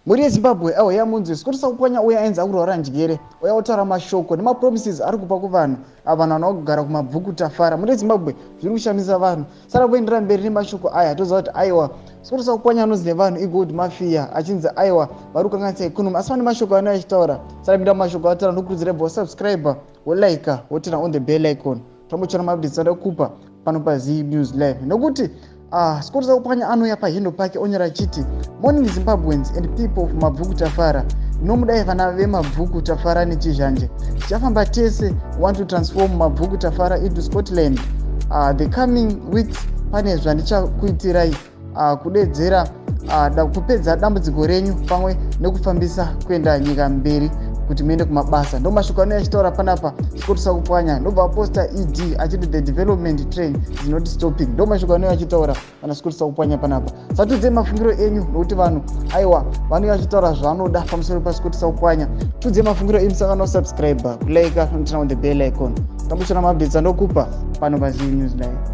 Mhuri yeZimbabwe, aiwa, yamunzi Scott Sakupwanya uya ainzi akurwara njere, uya otaura mashoko nemapromises ari kupa kuvanhu, vanhu vanogara kuMabvuku Tafara. Mhuri yeZimbabwe, zviri kushamisa vanhu. Sara kuendera mberi nemashoko aya, toziva kuti aiwa, Scott Sakupwanya anonzi nevanhu igold mafia, achinzi aiwa, vari kukanganisa economy, asi vane mashoko anouya achitaura. Sara pinda mumashoko ataura, ndokurudzira bva wasubscribe, wolike, woturn on the bell icon, tambochana maupdates ada kupa pano paZ News Live, nokuti Scott Sakupwanya anouya pahandle pake onyora achiti, "Morning Zimbabweans and people of Mabvuku Tafara. Ndinomudai vana veMabvuku Tafara neChizhanje. Tichafamba tese. Want to transform Mabvuku Tafara into Scotland. The coming weeks pane zvandichakuitirai, kudedzera kupedza dambudziko renyu pamwe nekufambisa kuenda nyika mberi kuti muende kumabasa." Ndo mashoko anouya achitaura panapa Scott Sakupwanya. Ndobva aposta ED achiti, "The development train is not stopping." Ndo mashoko anouya achitaura pana Scott Sakupwanya panapa. Satudzei mafungiro enyu, nokuti vanhu aiwa, vanouya vachitaura zvavanoda pamusoro paScott Sakupwanya. Tudzei mafungiro enyu, musangana kusubscribe, kulike, noturn on the bell icon, tambochona maupdates andokupa pano paZ News Live.